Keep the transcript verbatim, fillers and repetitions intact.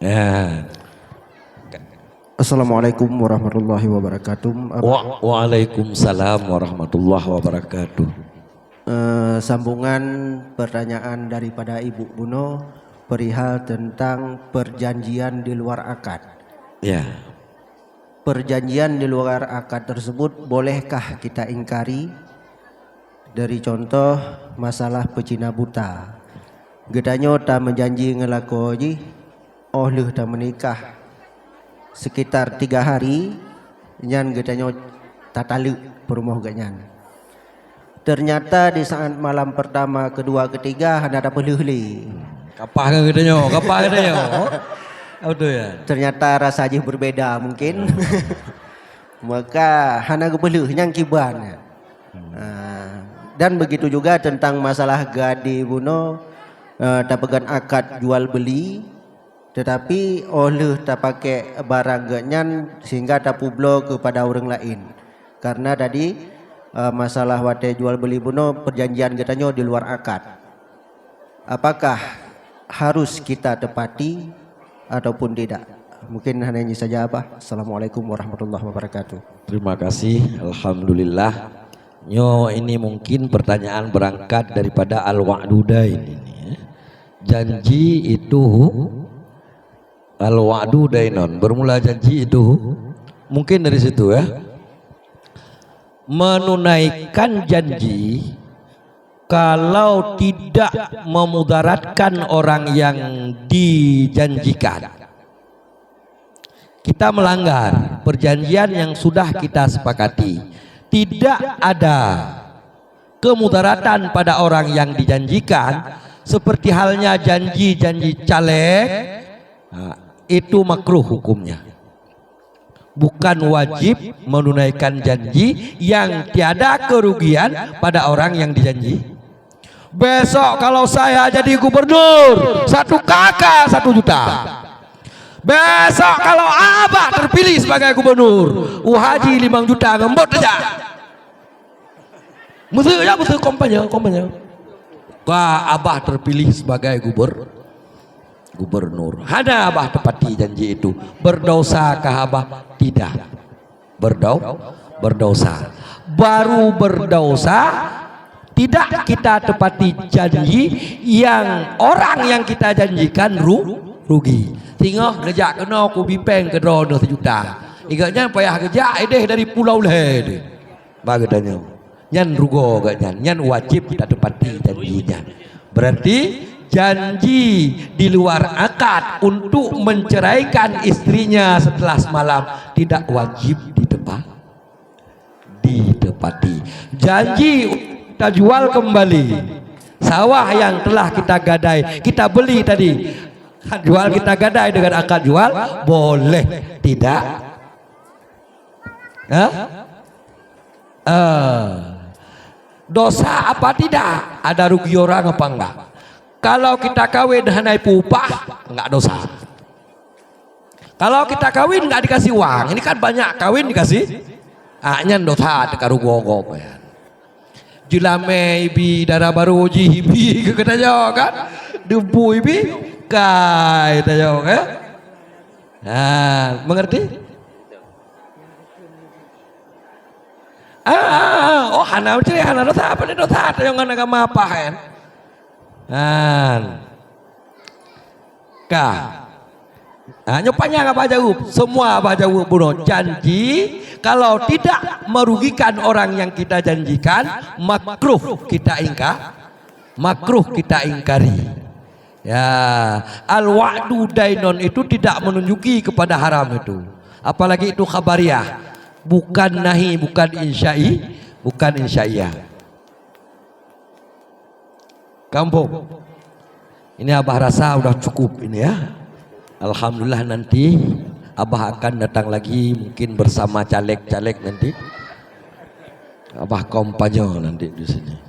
Ya. Assalamualaikum warahmatullahi wabarakatuh. Wa-, waalaikumsalam warahmatullahi wabarakatuh. Eh, sambungan pertanyaan daripada Ibu Buno perihal tentang perjanjian di luar akad. Ya. Perjanjian di luar akad tersebut bolehkah kita ingkari? Dari contoh masalah peucina buta. Geutanyoe tameujanji ngon lakoe jih, óh lheueh tameunikah sekitar tiga hari, nyan geutanyoe tataleuek peurumoh geuh nyan. Ternyata di saat malam pertama, kedua, ketiga hana tapeulheueh lé. Kapah kan geutanyoe, kapah geutanyoe. Betul ya? Ternyata rasa jih berbeda mungkin. Maka hana geupeulheueh nyang kiban. Ah, dan begitu juga tentang masalah gade bunoe, eh, tapeugét akad jual beli, tetapi óh lheueh tapakék barang geuh nyan sehingga tapeubloe keupada ureuëng laén. Karena tadi, eh, masalah watée jual beli bunoe perjanjian geutanyoe di luar akad. Apakah harus kita tepati ataupun tidak? Mungkin hanya ini saja, Abah. Assalamualaikum warahmatullahi wabarakatuh. Terima kasih. Alhamdulillah. Nyoe ini mungkin pertanyaan berangkat daripada al-wa'du dain ini, ya. Janji itu hu-, al-wa'du dainun. Bermula janji itu hu-, mungkin dari situ, ya. Menunaikan janji kalau tidak memudaratkan orang yang dijanjikan, kita melanggar perjanjian yang sudah kita sepakati. Tidak ada kemudaratan pada orang yang dijanjikan, seperti halnya janji-janji caleg, nah, itu makruh hukumnya. Bukan wajib menunaikan janji yang tiada kerugian pada orang yang dijanji. Besok kalau saya jadi gubernur, satu K K satu juta. Besok kalau abah terpilih sebagai gubernur, u haji limong juta ngon bot saja. Meuseuk ya, meuseuk kampanye, kampanye. Ka abah terpilih sebagai guber-, gubernur. Hana abah tepati janji itu. Berdosakah abah? Tidak. Berdau-, berdosa. Baru berdosa, tidak kita tepati janji yang orang yang kita janjikan ru-, rugi. Singoh geujak keunoe kubi péng keudroe neuh sejuta. Ingat nyan payah geujak idéh dari pulau lhée deh. Bak geutanyoe. Nyan rugoe geuh nyan, nyan wajéb tatepati janji nyan. Berarti janji di luar akad untuk menceraikan istrinya setelah semalam tidak wajib ditepa-, ditepati. Janji tajual kembali sawah yang telah kita gadai, kita beli tadi. Jual kita gadai dengan akad jual, boleh tidak? Hah? Eh, dosa apa tidak? Ada rugi orang apa enggak? Kalau kita kawin hana ipeupah, enggak dosa. Kalau kita kawin enggak dikasih uang, ini kan banyak kawin dikasih, ah, nyan dosa teuka rugoe gob nyan. Jeulamé ibi dara barô jih ibi keu geutanyoe kan? Debu ibi kai tanyoe kan? Ha, mengerti? Ah, ah, ah. Oh, hana meucre, hana dosa, apa ni dosa? Tayong ngon agama apa kan? Han. Ka. Ha, nyoe panyang abah jaweueb. Semua abah jaweueb bunoe. Janji kalau tidak merugikan orang yang kita janjikan, makruh kita ingka-, makruh kita ingkari. Ya, al-wa'du dainun itu tidak menunjuki kepada haram itu. Apalagi itu khabariyah. Bukan nahi, bukan insya'i, bukan insya'iyah. Kampung. Ini abah rasa udah cukup ini ya. Alhamdulillah nanti abah akan datang lagi mungkin bersama caleg-caleg nanti. Abah kampanye nanti di sini.